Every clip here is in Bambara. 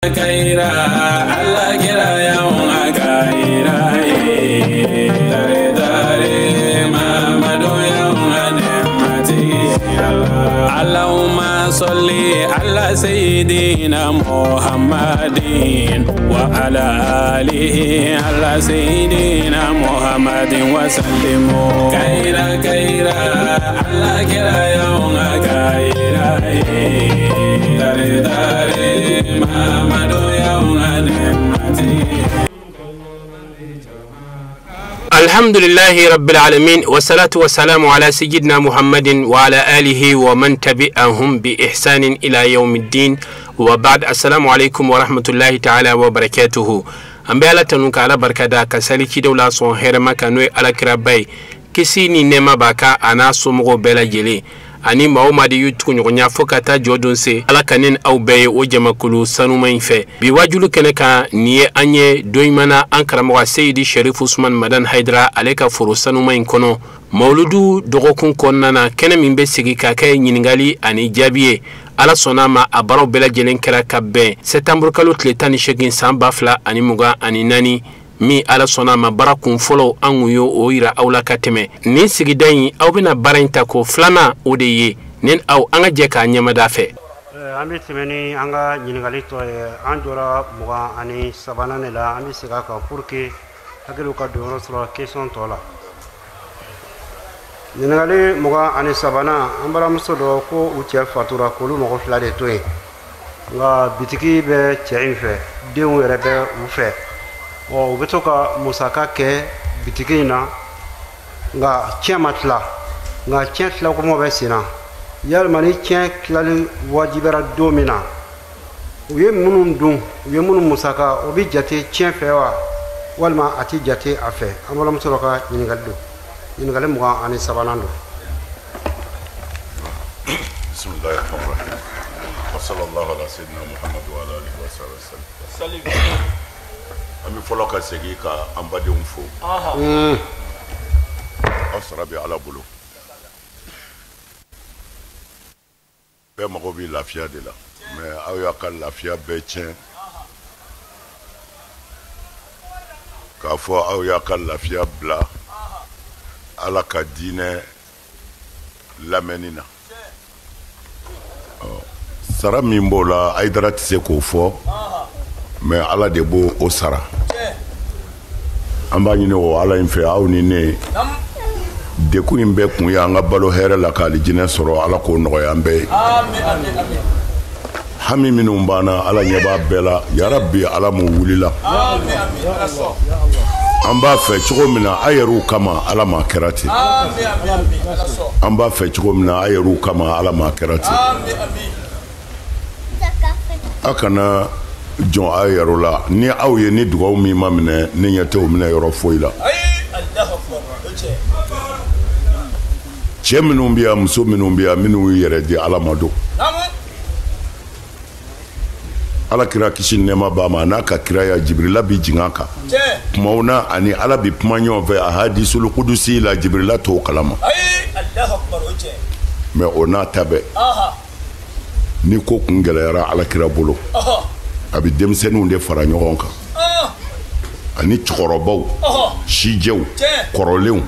Kaira Allah kira ya kaira dare dare Mamadu ya nemati Allahumma salli ala sayyidina Muhammadin wa ala alihi ala sayyidina Muhammadin wa sallimu kaira kaira Allah kira ya kaira dare dare Mamadu ya nemati. الحمد لله رب العالمين والصلاة والسلام على سيدنا محمد وعلى آله ومن تبعهم بإحسان إلى يوم الدين وبعد. السلام عليكم ورحمة الله تعالى وبركاته. An bɛ Ala tanu ka Ala barikada ka sali cidenw la sɔn hɛrɛma kan n'o ye Ala kiraba ye, kisi ni nɛɛma b'a kan a n'a somɔgɔw bɛɛ lajɛlen ani maa o maa de y'u tuguɲɔgɔnya fo ka taa jɔ don se. Ala ka ne ni aw bɛɛ ye o jamakulu sanuma in fɛ. Bi wajulu kɛnɛ kan nin ye an ye don ɲuman na an karamɔgɔ Seyidi Sherif Usman Madan Hayidara ale ka foro sanuma in kɔnɔ mawuludu dɔgɔkun kɔnɔna na, kɛnɛ min bɛ sigi ka kɛ ɲininkali ani jaabi ye. Ala sɔnna a ma, a baaraw bɛɛ lajɛlen kɛra ka bɛn sɛtanburu kalo tile 18 san 2024 min Ala sɔnna a ma baara kun fɔlɔ an kun y'o o yira aw la ka tɛmɛ. Nin sigida in aw bɛna baara in ta ko filanan o de ye ni aw an ka jɛ k'a ɲɛmada fɛ. An bɛ tɛmɛ ni an ka ɲininkali tɔ ye. An jɔra 23nan de la, an bɛ segin a kan pour que hakiliw ka don yɔrɔ sɔrɔ question tɔ la. Ɲininkali 23nan, an balimamuso dɔ ko u cɛ fatura k'olu mɔgɔ fila de to yen, nka bitigi bɛ cɛ in fɛ, denw yɛrɛ bɛ u fɛ. Ɔ u bɛ to ka musaka kɛ bitigi in na, nka tiɲɛ ma tila, nka tiɲɛ tilako bɛ sen na. Yalima ni tiɲɛ tilali wajibiyara don min na, u ye minnu dun, u ye minnu musaka, o bɛ jate tiɲɛ fɛ wa walima a tɛ jate a fɛ? An balimamuso dɔ ka ɲininkali don, ɲininkali 23nan don. Bismillahir rahmanir rahim wa sallallahu ala sayyidina Muhammad wa ala alihi wa sahbihi wa sallam. An bɛ fɔlɔ ka segin ka an badenw fo. Aw sara bɛ Ala bolo. Bɛɛ mago bɛ lafiya de la, mais aw y'a ka lafiya bɛɛ tiɲɛ k'a fɔ aw y'a ka lafiya bila Ala ka diinɛ lamɛnni na. Sara min b'o la, Hayidara tɛ se k'o fɔ, mais Ala de b'o o sara. An b'a ɲini o Ala in fɛ, aw ni ne, dekun in bɛɛ kun ye an ka balo hɛrɛ la k'alijinɛ sɔrɔ. Ala k'o nɔgɔya an bɛɛ ye. Hami minnu b'an na, Ala ɲɛ b'a bɛɛ la. Yarabi Ala m'u wulila. An b'a fɛ cogo min na a yɛrɛw kama, Ala m'a kɛra ten. An b'a fɛ cogo min na a yɛrɛw kama, Ala m'a kɛra ten. A kana jɔn aw yɛrɛ la. Ni aw ye ni dugawu min ma minɛ, ne ɲɛ tɛ o minɛ yɔrɔ foyi la. Cɛ minnu bɛ yan, muso minnu bɛ yan, minnu y'u yɛrɛ di Ala ma don. Ala kira kisi nɛɛma b'a ma, a n'a ka kiraya Jibirila bi jigin a kan. Kumaw na ani Ala bi kuma ɲɔgɔn fɛ a hadisul kudusi la, Jibirila t'o kalama. Mais o n'a ta bɛɛ, ni ko kun gɛlɛyara Ala kira bolo, a bɛ denmisɛnninw de fara ɲɔgɔn kan ani cɛkɔrɔbaw, sijɛw, kɔrɔlenw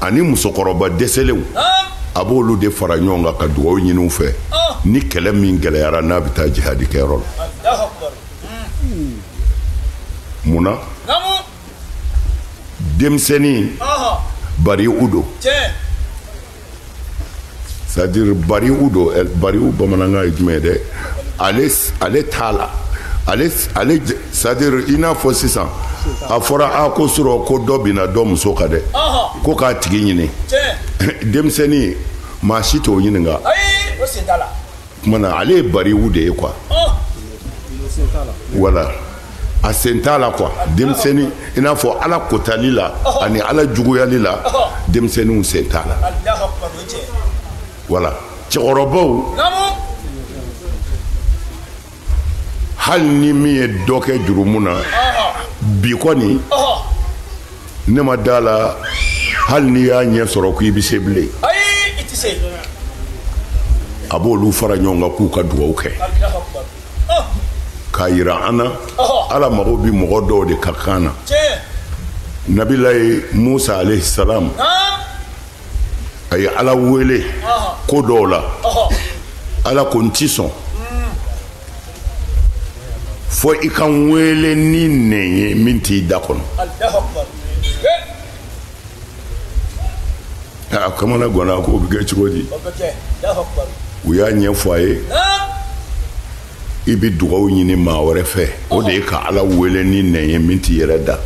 ani musokɔrɔba dɛsɛlenw, a b'olu de fara ɲɔgɔn kan ka dugawu ɲini u fɛ. Ni kɛlɛ min gɛlɛyara, n'a bɛ taa jihadi kɛyɔrɔ la. Mun na? Denmisɛnnin bariw don, c'est-à-dire bariw don. Bariw bamanankan ye jumɛn ye dɛ? Ale t'a la, ale c'est-à-dire i n'a fɔ sisan a fɔra a ko sɔrɔ ko dɔ binna dɔ muso kan dɛ, ko k'a tigi ɲini. Denmisɛnnin maa si t'o ɲininka. Kuma na ale ye bariw de ye quoi. Voilà, a sen t'a la quoi. Denmisɛnnin i n'a fɔ Ala kotali la ani Ala juguyali la, denmisɛnninw sen t'a la. Voilà, cɛkɔrɔbaw hali ni min ye dɔ kɛ jurumu na bi kɔni, ne ma da la hali n'i y'a ɲɛ sɔrɔ k'i bɛ se bilen. A b'olu fara ɲɔgɔn kan k'u ka dugawu kɛ. K'a yira an na Ala mago bi mɔgɔ dɔw de ka kan na. Nabilayi Musa alayhi salam a ye Ala wele ko dɔw la. Ala ko n ti sɔn fo i ka n wele ni nɛn ye min t'i da kɔnɔ. A kamana ganna k'o bɛ kɛ cogo di? U y'a ɲɛfɔ a ye. I bɛ dugawu ɲini maa wɛrɛ fɛ, o de ye ka Ala wele ni nɛn ye min t'i yɛrɛ da.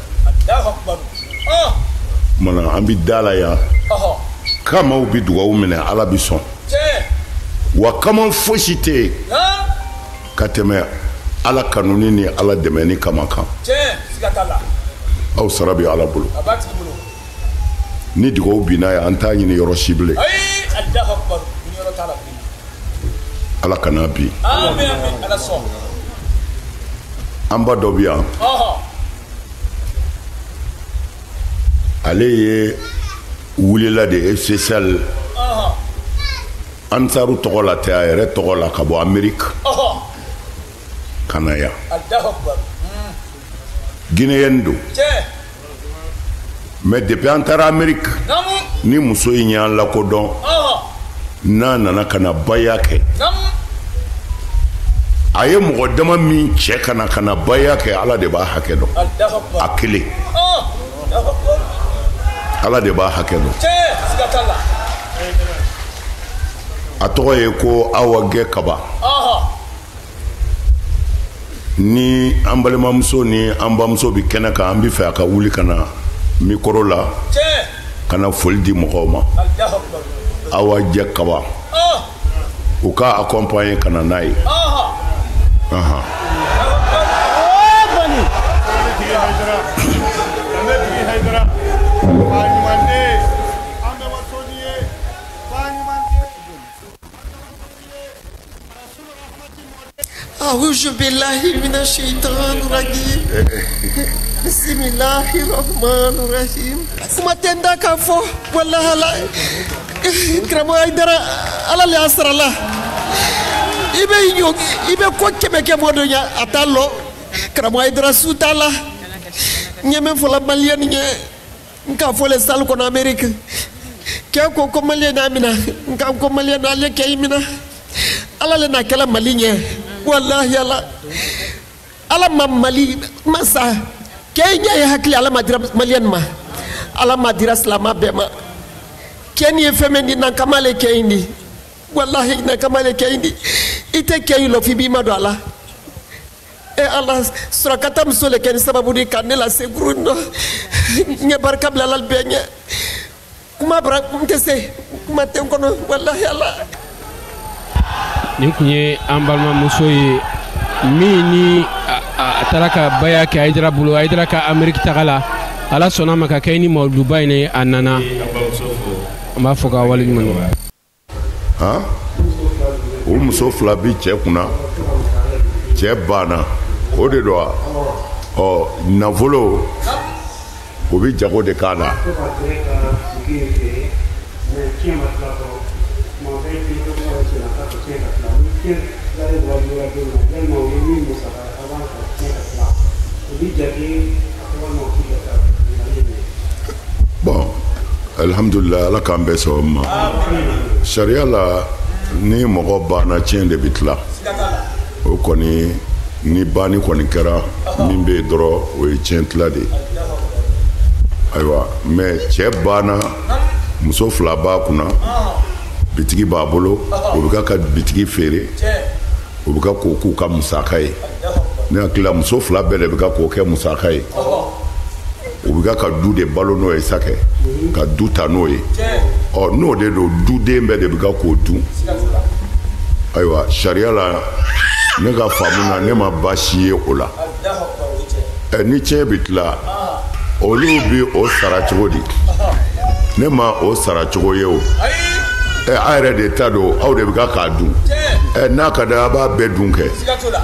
Kumana an bɛ da la yan, kamaw bɛ dugawu minɛ, Ala bɛ sɔn. Wa kama fosi tɛ yen ka tɛmɛ Ala kanuni ni Ala dɛmɛni kama kan. Aw sara bɛ Ala bolo. Ni dugawu binna yan, an t'a ɲini yɔrɔ si bilen. Ala kana bi. An ba dɔ bɛ yan, ale ye wulila de spécial Ansaru tɔgɔ la tɛ, a yɛrɛ tɔgɔ la, ka bɔ Amérique ka na yan. Guinéen don, mais depuis an taara Amérique ni muso in y'an lakodɔn, n'a nana ka na baya kɛ, a ye mɔgɔ dama min cɛ ka na baya kɛ, Ala de b'a hakɛ dɔn. A kelen, Ala de b'a hakɛ dɔn. A tɔgɔ ye ko Awa Gɛ Kaba. Ni an balimamuso ni an bamuso bi kɛnɛ kan, an bi fɛ a ka wuli ka na mikoro la ka na foli di mɔgɔw ma. Awa Jɛ Kaba, u ka accompagner ka na n'a ye. أعوذ بالله من الشيطان الرجيم بسم الله الرحمن الرحيم. Kuma tɛ n da k'a fɔ walahi ala karamɔgɔ Hayidara, Ala le y'a sara la. I bɛ ɲɔ, i bɛ ko kɛmɛ kɛ mɔgɔ dɔ ɲɛ, a t'a lɔ. Karamɔgɔ Hayidara su t'a la. N ye min fɔla maliyɛn ɲɛ, n k'a fɔ le salle kɔnɔ Amérique, kɛ ko ko maliyɛn y'a minɛ, n k'a ko maliyɛn ale kɛ i minɛ. Ala le n'a kɛla Mali ɲɛ. Wallahi ala Ala ma Mali masa kɛ ɲɛ ye hakili, Ala ma dira maliyɛn ma, Ala ma dira silamɛ bɛɛ ma. Kɛ ni ye fɛn min di, nan kama le kɛ in di, wallahi nan kama le kɛ in di. I tɛ kɛ in lɔ f'i b'i ma don a la. E Ala surakata muso le kɛ ni sababu di ka ne lase kurun dɔ. N ye barika bila Ala bɛɛ ɲɛ. Kuma bara n tɛ se, kuma tɛ n kɔnɔ, wallahi Ala. Nin kun ye an balimamuso ye min ni a taara ka baya kɛ Hayidara bolo, Hayidara ka Amérique taga la. Ala sɔnna a ma ka kɛ ni mawuluduba in ye, a nana. An b'a fɔ ka waleɲuman dɔn. Han, o muso fila bi cɛ kunna, cɛ banna, o de don wa? Ɔ nafolo o bi jago de k'a la. Bon, alhamdulillah, Ala k'an bɛɛ sɔn ma. Sariya la, ni mɔgɔ banna, tiɲɛ de bɛ tila. O kɔni ni banni kɔni kɛra min bɛ yen dɔrɔn, o ye tiɲɛ tila de ye. Ayiwa, mais cɛ banna, muso fila b'a kunna, bitigi b'a bolo, o bɛ ka bitigi feere, o bɛ ka k'o k'u ka musaka ye. Ne hakili la, muso fila bɛɛ de bɛ ka k'o kɛ musaka ye. U bɛ ka du de balo n'o ye sa kɛ, ka du ta n'o ye. Ɔ n'o de don, duden bɛɛ de bɛ ka k'o dun. Ayiwa, sariya la, ne ka faamu na, ne ma baasi ye o la. Ɛ ni tiɲɛ bɛ tila, olu bɛ o sara cogo di? Ne ma o sara cogo ye o. Ɛ a yɛrɛ de ta don, aw de bɛ ka k'a dun. Ɛ n'a ka di a b'a bɛɛ dun kɛ.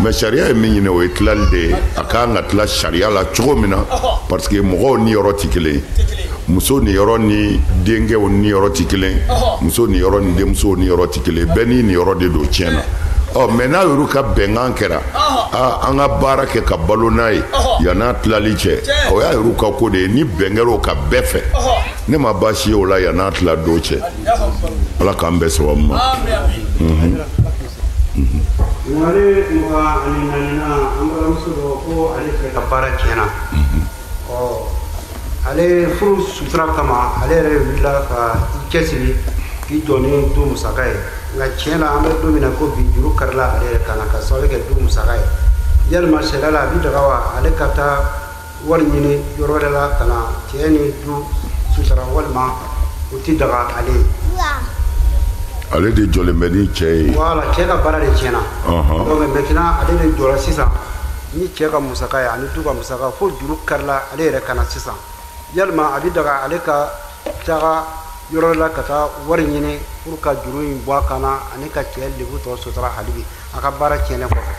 Mais sariya ye min ɲini, o ye tilali de ye. A ka kan ka tila sariya la cogo min na, parce que mɔgɔw niyɔrɔ tɛ kelen ye. Muso niyɔrɔ ni denkɛw niyɔrɔ tɛ kelen, muso niyɔrɔ ni denmusow niyɔrɔ tɛ kelen. Bɛɛ n'i niyɔrɔ de don tiɲɛ na. Ɔ mɛ n'a y'olu ka bɛnkan kɛra, an ka baara kɛ ka balo n'a ye yann'a tilali cɛ, o y'a y'olu ka ko de ye. Ni bɛn kɛra o ka bɛɛ fɛ, ne ma baasi ye o la yann'a tila don cɛ. Ala k'an bɛɛ sababu ma. Ɲininkali 24nan, an balimamuso dɔ ko ale fɛ ka baara tiɲɛna. Ɔ ale furu sutura kama, ale yɛrɛ wulila ka i cɛsiri k'i jɔ ni du musaka ye. Nka tiɲɛ na, an bɛ don min na ko bi, juru karila ale yɛrɛ kan na ka sababu kɛ du musaka ye. Yalima sariya la, a bɛ daga wa ale ka taa wari ɲini yɔrɔ wɛrɛ la ka na cɛ ni du sutura, walima o tɛ daga ale ye? Ale de jɔlen bɛ ni cɛ ye. Voilà, cɛ ka baara de tiɲɛna. Donc maintenant ale de jɔra sisan ni cɛ ka musaka ye ani du ka musaka, fo juru karila ale yɛrɛ kan na sisan. Yalima a bɛ daga ale ka taga yɔrɔ la ka taa wari ɲini pour ka juru in bɔ a kan na ani ka cɛ lebu tɔ sutura hali bi a ka baara tiɲɛnen kɔfɛ?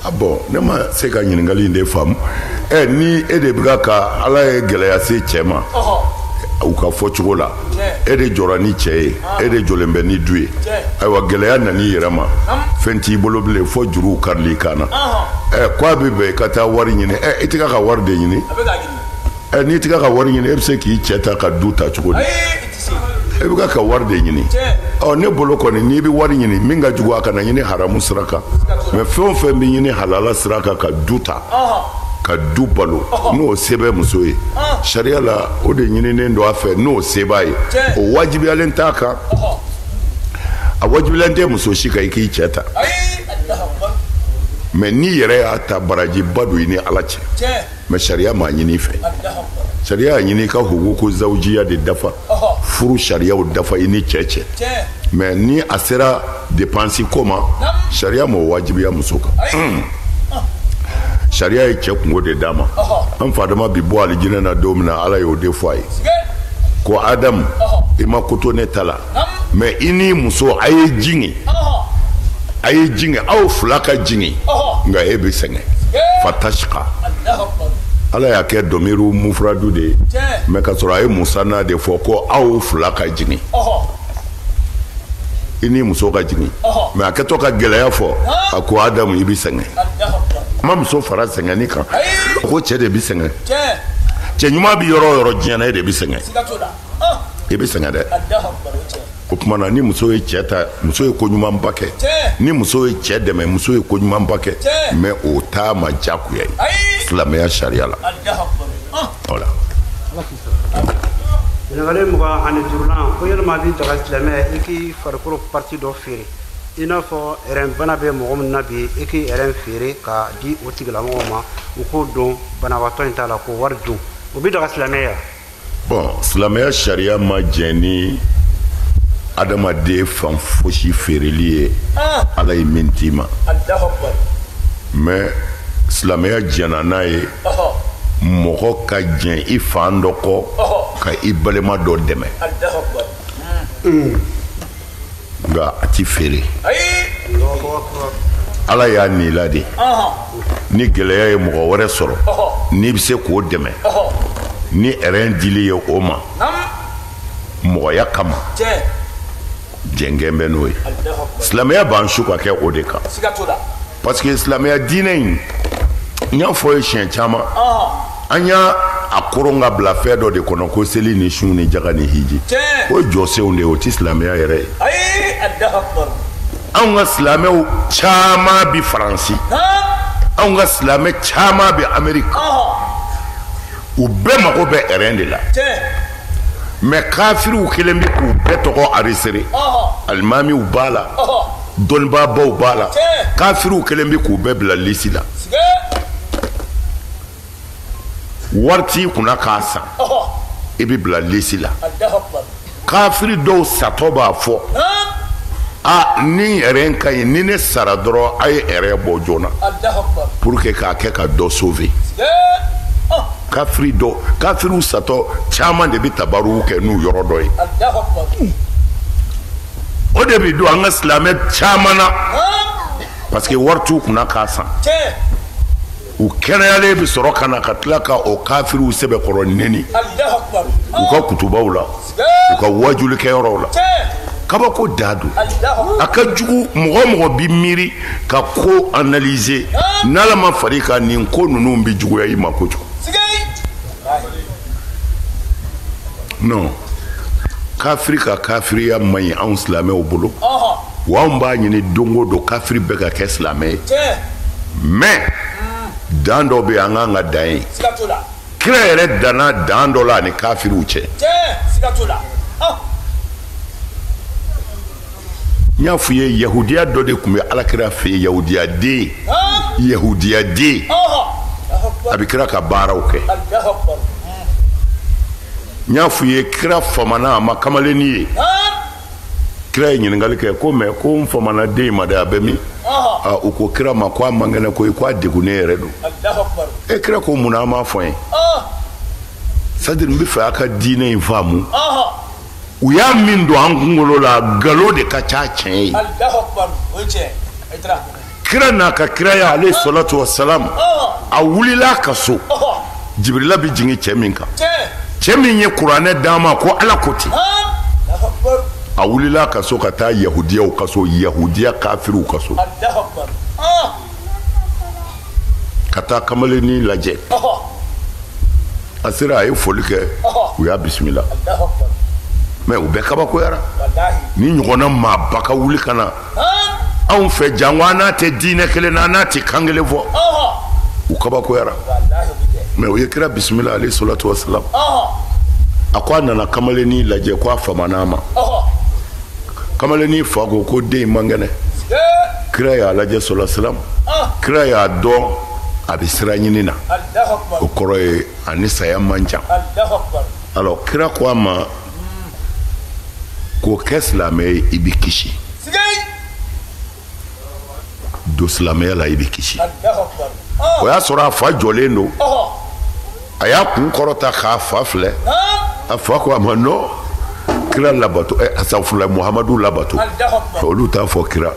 Ah bon, ne ma se ka ɲininkali in de faamu. Ɛ ni e de bɛ ka Ala ye gɛlɛya se cɛ ma, u ka fɔ cogo la, e de jɔra ni cɛ ye, e de jɔlen bɛ ni du ye. Ayiwa, gɛlɛya nan'i yɛrɛ ma, fɛn t'i bolo bilen fo juruw karili kan na. Ɛ ko a bɛ bɛn i ka taa wari ɲini. Ɛ i tɛ ka wari de ɲini. Ɛ n'i tɛ ka wari ɲini, e bɛ se k'i cɛ ta ka du ta cogo di? E bɛ ka wari de ɲini. Ɔ ne bolo kɔni, n'i bɛ wari ɲini, min ka jugu, a kana ɲini haramu sira kan. Mɛ fɛn o fɛn bɛ ɲini halala sira kan ka du ta, ka du balo, n'o se bɛ muso ye sariya la, o de ɲininen don a fɛ. N'o se b'a ye, o wajibiyalen t'a kan. A wajibiyalen tɛ muso si kan i k'i cɛ ta. Mɛ n'i yɛrɛ y'a ta, barajiba don i ni Ala cɛ. Mɛ sariya m'a ɲini i fɛ. Sariya y'a ɲini i ka hukuku zawujiya de dafa, furu sariyaw dafa i ni cɛ cɛ. Mɛ ni a sera dépense ko ma, sariya m'o wajibiya muso kan. Sariya ye cɛ kungo de d'a ma. An fadama bi bɔ alijinɛ na don min na, Ala y'o de fɔ a ye ko Adamu, i ma ko to ne ta la, mɛ i ni muso a ye jigin, a ye jigin, aw fila ka jigin, nka e bɛ sɛgɛn. Fatashika, Ala y'a kɛ dɔmiru mufuradu de ye, mɛ ka sɔrɔ a ye musanna de fɔ ko aw fila ka jigin, i ni muso ka jigin. Mɛ a kɛtɔ ka gɛlɛya fɔ, a ko Adamu, i bɛ sɛgɛn. A ma muso fara sɛgɛnni kan, ko cɛ de bɛ sɛgɛn. Cɛ ɲuman bɛ yɔrɔ o yɔrɔ diɲɛ na, e de bɛ sɛgɛn, i bɛ sɛgɛn dɛ. O tuma na, ni muso ye cɛ ta, muso ye ko ɲumanba kɛ. Ni muso ye cɛ dɛmɛ, muso ye ko ɲumanba kɛ. Mɛ o t'a ma diyagoya ye silamɛya sariya la. Voilà. Ɲininkali 25nan, ko yalima a bɛ daga silamɛ i k'i farikolo partie dɔ feere, i n'a fɔ rein bana bɛ mɔgɔ min na bi, i k'i rein feere ka di o tigilamɔgɔw ma, u k'o don banabaatɔ in ta la k'o wari dun, o bɛ daga silamɛya? Bon, silamɛya sariya ma jɛn ni adamaden fan fosi feereli ye Ala ye min d'i ma. Mɛ silamɛya jɛnna n'a ye mɔgɔ ka jɛn i fan dɔ kɔ ka i balima dɔ dɛmɛ, nka a ti feere. Ala y'a nila de. Ni gɛlɛya ye mɔgɔ wɛrɛ sɔrɔ, n'i bɛ se k'o dɛmɛ ni rein dili ye o ma mɔgɔya kama, jɛngɛn bɛ n'o ye. Silamɛya b'an su ka kɛ o de kan, parce que silamɛya diinɛ in, n y'a fɔ ye siɲɛ caman, an y'a a koron ka bila fɛn dɔ de kɔnɔ ko seli ni sun ni jaga ni hiji. O ye jɔsenw de ye, o ti silamɛya yɛrɛ ye. Anw ka silamɛw caman bi Faransi, anw ka silamɛ caman bi Ameriki, u bɛɛ mago bɛ rein de la. Mɛ kafiriw kelen bɛ k'u bɛɛ tɔgɔ arisere, alimamiw b'a la, dɔnnibaabaw b'a la, kafiriw kelen bɛ k'u bɛɛ bila lisi la. Wari t'i kunna k'a san, i bɛ bila lisi la. Kafiri dɔw satɔ b'a fɔ, a ni rein ka ɲi, ni ne sara dɔrɔn a ye rein bɔ joona pour que k'a kɛ ka dɔ sauver. Kafiri dɔ, kafiriw satɔ caman de bɛ tabaruw kɛ n'u yɔrɔ dɔ ye. O de bɛ don an ka silamɛ caman na, parce que wari t'u kunna k'a san. U kɛnɛyalen bɛ sɔrɔ ka na ka tila ka o kafiriw sɛbɛkɔrɔ neni u ka kutubaw la, u ka wajulikɛyɔrɔw la. Kabako da don. A ka jugu mɔgɔ mɔgɔ bi miiri ka ko analyser n'Ala ma far'i kan nin ko ninnu bi juguya i ma kojugu. Non, kafiri ka kafiriya man ɲi anw silamɛw bolo. Wa anw b'a ɲini don o don kafiri bɛɛ ka kɛ silamɛ ye. Mais dan dɔ bɛ yen an kan ka dan ye. Kira yɛrɛ danna dan dɔ la ani kafiriw cɛ. N y'a f'i ye yahudiya dɔ de tun bɛ alakira fɛ yen, yahudiya den, yahudiya den, a bɛ kira ka baaraw kɛ. N y'a f'i ye kira famana a ma kamalennin ye. Kira ye ɲininkali kɛ ko mɛ ko n famana den in ma dɛ, a bɛ min? U ko kira ma ko a man kɛnɛ koyi, ko a degunnen yɛrɛ don. E kira ko mun na an m'a fɔ n ye? C'est à dire n bɛ fɛ a ka diinɛ in faamu. U y'a min don an kunkolo la, nkalon de ka ca tiɲɛ ye. Kira n'a ka kiraya ale salatu wa salam, a wulila a ka so, Jibirila bɛ jigin cɛ min kan, cɛ min ye kuranɛ d'an ma ko Ala ko ten, a wulila a ka so ka taa yahudiyaw ka so, yahudiya kafiriw ka so, ka taa kamalennin lajɛ. A sera a ye foli kɛ, u y'a bisimila. Mais u bɛɛ kabakoyara ni ɲɔgɔnna maaba ka wuli ka na anw fɛ, janko an n'a tɛ diinɛ kelen na, an n'a tɛ kan kelen fɔ, u kabakoyara. Mais u ye kira bisimila alayhi salatu wa salam. A ko a nana kamalennin lajɛ ko a famana a ma. Kamalennin fa ko ko den in man kɛnɛ. Kira y'a lajɛ salatu salam, kira y'a dɔn a bɛ sira ɲini na, o kɔrɔ ye a ni saya man jan. Alors kira ko a ma k'o kɛ silamɛ ye i bɛ kisi, don silamɛya la i bɛ kisi. O y'a sɔrɔ a fa jɔlen don, a y'a kun kɔrɔta k'a fa filɛ, a fa ko a ma non, kira labato, asafurulayi Muhamadu labato. Olu t'a fɔ kira,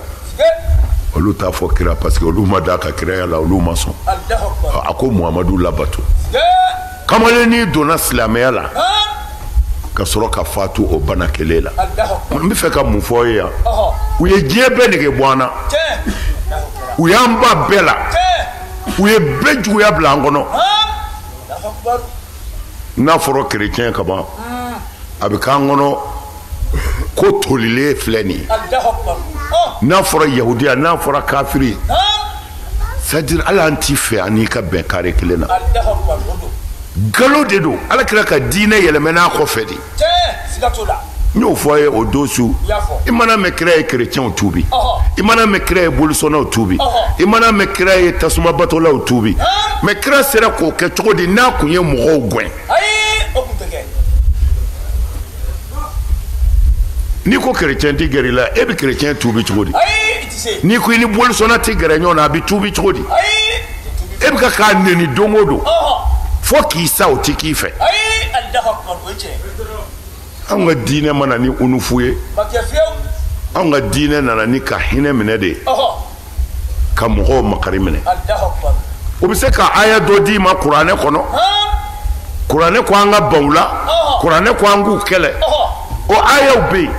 olu t'a fɔ kira parce que olu ma d'a ka kiraya la, olu ma sɔn. A ko Muhamadu labato. Kamalennin donna silamɛya la ka sɔrɔ ka fatu o bana kelen la. N bɛ fɛ ka mun fɔ ye yan? U ye diɲɛ bɛɛ nege bɔ an na, u y'an ba bɛɛ la, u ye bɛɛ juguya bila an kɔnɔ. N'a fɔra kerecɛn ka ban, a bɛ k'an kɔnɔ ko tolilen filɛ nin ye. N'a fɔra yahudiya, n'a fɔra kafiri, c'est à dire hali an t'i fɛ an n'i ka bɛn kare kelen na. Nkalon de don. Ala kira ka diinɛ yɛlɛmɛn'a kɔfɛ de. N y'o fɔ a ye o don su. I mana mɛn kira ye kerecɛnw tuubi, i mana mɛn kira ye bolisɔnnaw tuubi, i mana mɛn kira ye tasumabatolaw tuubi, mais kira sera k'o kɛ cogo di n'a kun ye mɔgɔw gɛn? N'i ko kerecɛn tɛ gɛrɛ i la, e bɛ kerecɛn tuubi cogo di? N'i ko i ni bolisɔnna tɛ gɛrɛ ɲɔgɔn na, a bɛ tuubi cogo di? E bɛ ka k'a neni don o don fo k'i sa, o ti k'i fɛ. Anw ka diinɛ ma na ni unufu ye, anw ka diinɛ nana ni ka hinɛ minɛ de ye, ka mɔgɔw makari minɛ. O bɛ se ka aya dɔ d'i ma kuranɛ kɔnɔ, kuranɛ ko an ka ban u la, kuranɛ ko an k'u kɛlɛ, o ayaw bɛ yen,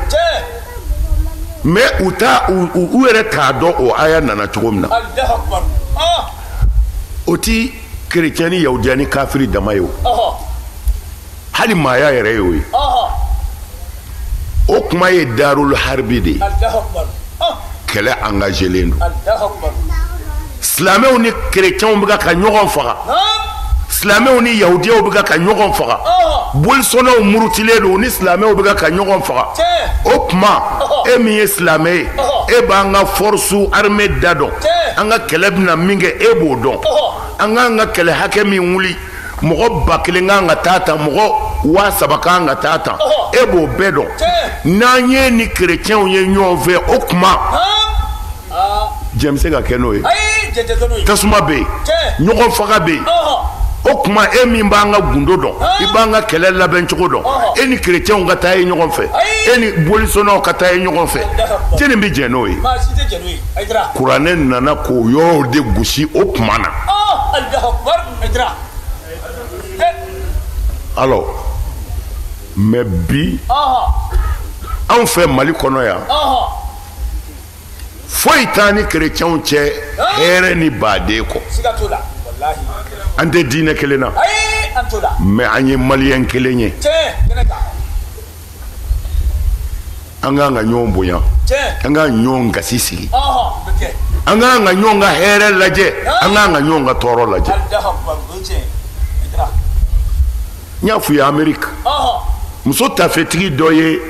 mais u t'a u yɛrɛ t'a dɔn o aya nana cogo min na. O ti kerecɛn ni yahudiya ni kafiri dama ye o, hali maaya yɛrɛ y'o ye. O kuma ye darul harbi de ye, kɛlɛ engagelen don. Silamɛw ni kerecɛnw bɛ ka ɲɔgɔn faga, silamɛw ni yahudiyaw bɛ ka ɲɔgɔn faga, bolisɔnnaw murutilen don, u ni silamɛw bɛ ka ɲɔgɔn faga. O kuma e min ye silamɛ ye, e b'an ka force armée da dɔn, an ka kɛlɛ bɛna min kɛ e b'o dɔn, an k'an ka kɛlɛ hakɛ min wuli, mɔgɔ 1000 kan ka taa tan, mɔgɔ 3000 kan ka taa tan, e b'o bɛɛ dɔn. N'an ye ni kerecɛnw ye ɲɔgɔn fɛ, o kuma jɛn bɛ se ka kɛ n'o ye? Tasuma bɛ yen, ɲɔgɔn faga bɛ yen. O kuma e min b'an ka gundo dɔn, i b'an ka kɛlɛ labɛn cogo dɔn, e ni kerecɛnw ka taa ye ɲɔgɔn fɛ, e ni bolisɔnnaw ka taa ye ɲɔgɔn fɛ, jɛni bɛ jɛn n'o ye? Kuranɛ nana k'o yɔrɔw de gosi o kuma na. Alors, mais bi Anw fɛ Mali kɔnɔ yan, foyi t'an ni kerecɛnw cɛ hɛrɛ ni baden kɔ. An tɛ diinɛ kelen na, mais an ye maliyɛn kelen ye. An k'an ka ɲɔgɔn bonya, an k'an ɲɔgɔn gasi sigi, an k'an ka ɲɔgɔn ka hɛrɛ lajɛ, an k'an ka ɲɔgɔn ka tɔɔrɔ lajɛ. N y'a f'u ye Amérique, muso tafetigi dɔ ye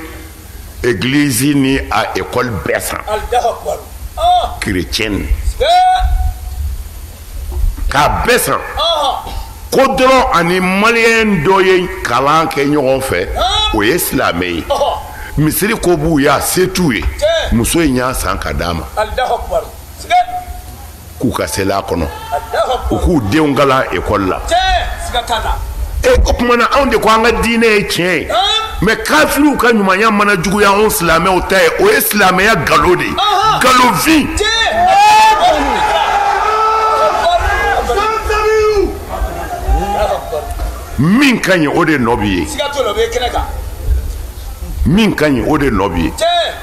église ni a école bɛɛ san, chrétienne, k'a bɛɛ san. Ko dɔrɔn ani maliyɛn dɔ ye kalan kɛ ɲɔgɔn fɛ, o ye silamɛ ye. Misiri ko b'u ye, a se t'u ye, muso in y'a san ka d'a ma k'u ka seli a kɔnɔ, u k'u denw kalan école la. O tuma na anw de ko an ka diinɛ ye tiɲɛ ye, mais kafiriw ka ɲumanya mana juguya anw silamɛw ta ye, o ye silamɛya nkalon de ye, nkalonfin. Min ka ɲi o de nɔ b'i ye, min ka ɲi o de nɔ b'i ye.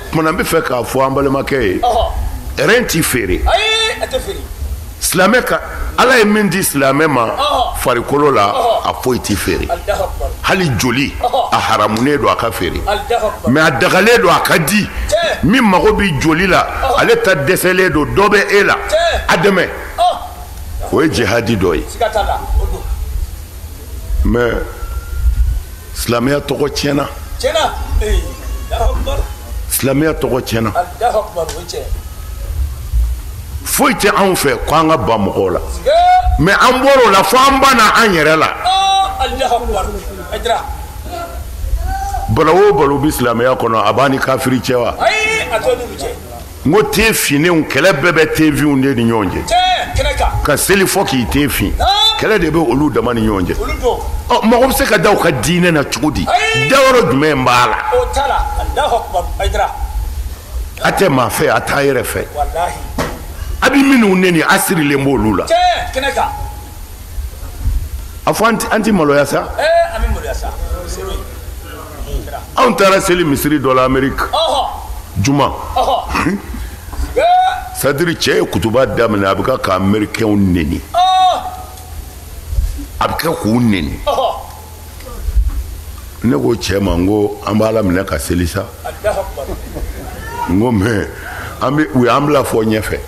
Tuma na n bɛ fɛ k'a fɔ an balimakɛ ye, rɛn ti feere. Silamɛ ka Ala ye min di silamɛ ma farikolo la, a foyi ti feere. Hali joli a haramunen don a ka feere, mais a dagalen don a ka di. Min mago bɛ joli la, ale ta dɛsɛlen don, dɔ bɛ e la, a dɛmɛ. O ye jihadi dɔ ye. Mais silamɛya tɔgɔ tiɲɛna. Silamɛya tɔgɔ tiɲɛna. Foyi tɛ anw fɛ ko an ka ban mɔgɔw la, mais an bɔr'o la fo an banna an yɛrɛ la. Balo o balo bɛ silamɛya kɔnɔ, a b'an ni kafiri cɛ wa? N ko te finnenw, kɛlɛ bɛɛ bɛ te finw de ni ɲɔgɔn cɛ. Ka seli fɔ k'i te fin, kɛlɛ de bɛ olu dama ni ɲɔgɔn cɛ. Ɔ, mɔgɔ bɛ se ka da u ka diinɛ na cogo di? Dayɔrɔ jumɛn b'a la? A tɛ maa fɛ, a t'a yɛrɛ fɛ. A bɛ minnu neni, a sirilen b'olu la. A fɔ an ti maloya sa. Anw taara seli misiri dɔ la Amérique juma. C'est-à-dire cɛ ye kutuba daminɛ, a bɛ ka américains neni, a bɛ kɛ k'u neni. Ne ko cɛ ma, n ko an b'a laminɛ ka seli sa. N ko mais an bɛ u y'an bila fɔ ɲɛfɛ,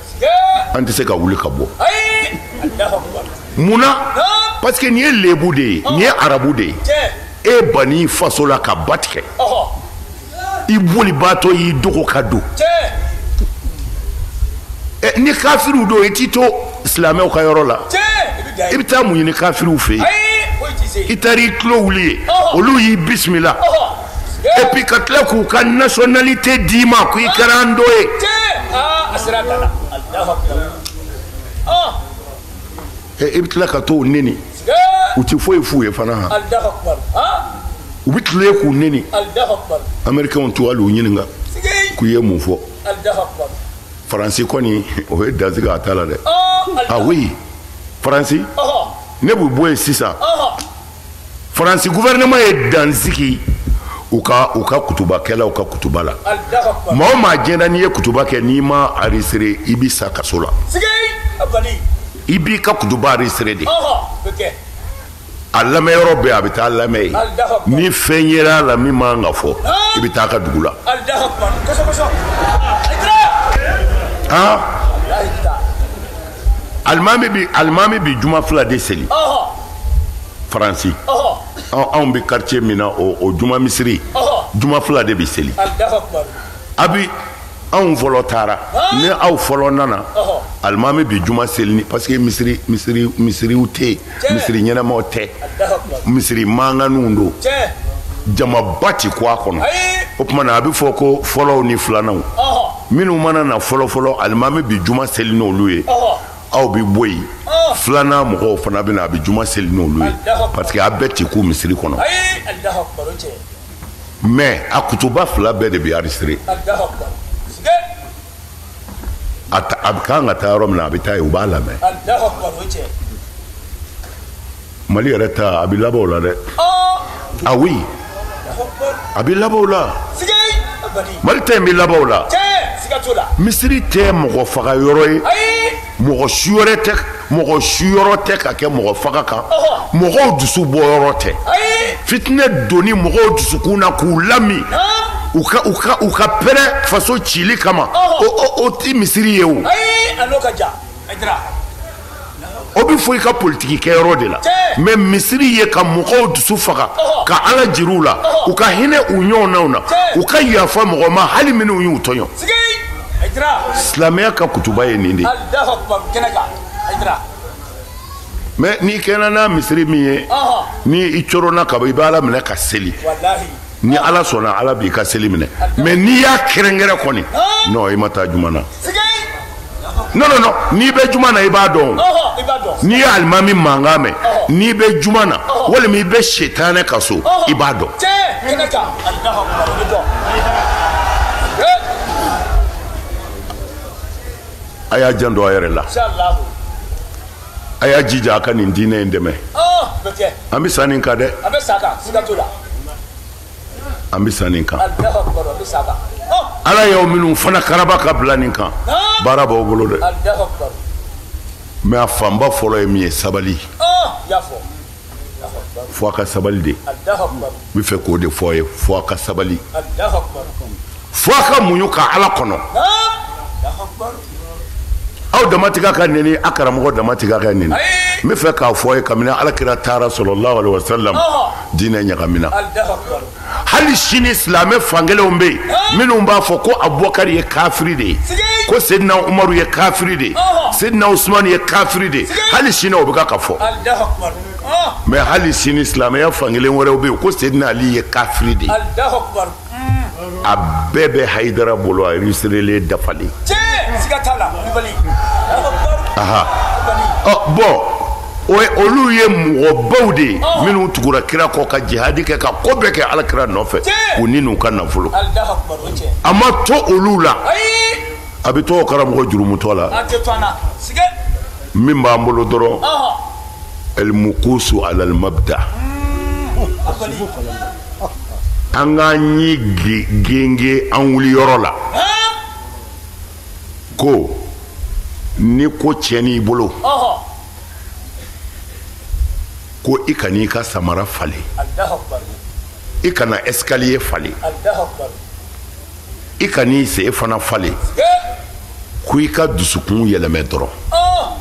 an tɛ se ka wuli ka bɔ. Mun na? Parce que nin ye lebu de ye, nin ye arabu de ye. E banni faso la ka ba tigɛ, i bolibaatɔ y'i dogo ka don. Ni kafiriw don, i t'i to silamɛw ka yɔrɔ la, i bɛ taa mun ɲini kafiriw fɛ yen? I taara i tulo wuli ye, olu y'i bisimila, et puis ka tila k'u ka nationalité d'i ma ko i kɛra an dɔ ye. I bɛ tila ka t'o neni, u ti foyi f'u ye fana han. U bɛ tile k'u neni. Américains t'u hali u ɲininka k'u ye mun fɔ. Faransi kɔni o ye dansigi a ta la dɛ. Ah oui, Faransi, ne b'u bɔ yen sisan. Faransi gouvernement ye dansigi u ka kutubakɛlaw ka kutuba la. Maa o maa diɲɛ na n'i ye kutuba kɛ, n'i ma enregistré, i bɛ sa kaso la. I b'i ka kutuba enregistré de. A lamɛnyɔrɔ bɛɛ a bɛ taa lamɛn yen. Ni fɛn yera a la min man kan ka fɔ, i bɛ taa a ka dugu la. Han, alimami bi juma fila de seli Faransi. Anw bɛ quartier min na, o juma misiri, juma fila de bɛ seli. A bi anw fɔlɔ taara, ni aw fɔlɔ nana, alimami bi juma seli ni, parce que misiri misiriw tɛ yen, misiri ɲɛnamaw tɛ, misiri mankanninw don, jamaba ti ko a kɔnɔ. O tuma na a bɛ fɔ ko fɔlɔw ni filananw, minnu mana na fɔlɔ fɔlɔ, alimami bi juma seli n'olu ye, aw bɛ bɔ yen, filanan mɔgɔw fana bɛ na, a bɛ juma seli n'olu ye, parce que a bɛɛ ti ku misiri kɔnɔ. Mais a kutuba fila bɛɛ de bɛ enregistré. A kan ka taa yɔrɔ min na, a bɛ taa yen, u b'a lamɛn. Mali yɛrɛ ta, a bɛ laban o la dɛ. Ah oui, a bɛ laban o la. Mali ta in bɛ laban o la. Misiri tɛ mɔgɔ faga yɔrɔ ye. Mɔgɔ su wɛrɛ tɛ, mɔgɔ su yɔrɔ tɛ ka kɛ mɔgɔ faga kan. Mɔgɔw dusu bɔ yɔrɔ tɛ. Fitinɛ donni mɔgɔw dusukun na k'u lami. U ka pɛrɛn faso cili kama. O ti misiri ye o. O bɛ fɔ i ka politiki kɛyɔrɔ de la. Mais misiri ye ka mɔgɔw dusu faga, ka Ala jir'u la, u ka hinɛ u ɲɔgɔnnaw na, u ka yafa mɔgɔ ma hali minnu y'u tɔɲɔ. Silamɛya ka kutuba ye nin de ye. Mais n'i kɛra n'a misiri min ye, ni i coronna ka ban, i bɛ Ala minɛ ka seli. Ni Ala sɔnna, Ala b'i ka seli minɛ. Mais n'i y'a kɛrɛnkɛrɛn kɔni, non, i ma taa juma na. Non, non, non, n'i bɛ juma na i b'a dɔn. N'i ye alimami mankan mɛn, n'i bɛ juma na, walima i bɛ setanɛ ka so, i b'a dɔn. A y'a janto a yɛrɛ la. A y'a jija a ka nin diinɛ in dɛmɛ. An bɛ sa nin kan dɛ. An bɛ sa nin kan. Ala y'aw minnu fana karaba ka bila nin kan, baara b'aw bolo dɛ. Mais a fanba fɔlɔ ye min ye, sabali. Fo a ka sabali de. N bɛ fɛ k'o de fɔ aw ye, fo a ka sabali. Fo a ka muɲu ka Ala kɔnɔ. Aw dama tigɛ ka neni, a karamɔgɔ dama tigɛ ka neni. N bɛ fɛ k'a fɔ aw ye, kabini Ala kira taara sallallahu alaihi wa sallam, diinɛ ɲagamina. Hali sini silamɛ fankelenw bɛ yen minnu b'a fɔ ko Abubakari ye kafiri de ye, ko Sedina Umaru ye kafiri de ye, Sedina Usumani ye kafiri de ye. Hali sini o bɛ ka fɔ. Mais hali sini silamɛya fankelen wɛrɛw bɛ yen ko Sedina Ali ye kafiri de ye. A bɛɛ bɛ Hayidara bolo, a enregistrelen dafalen. Bon, olu ye mɔgɔbaw de ye minnu tugura kira kɔ ka jihadi kɛ, ka ko bɛɛ kɛ Ala kira nɔfɛ, u ni n'u ka nafolo. A ma to olu la, a bɛ to o karamɔgɔ jurumutɔ la. Min b'an bolo dɔrɔn, el-mukusu ala al-mabda. An k'an ɲi genge an wuli yɔrɔ la. Ko ni ko tiɲɛn'i bolo, ko i kan'i ka samara falen, i kana escalier falen, i kan'i sen fana falen, ko i ka dusukun yɛlɛmɛ dɔrɔn,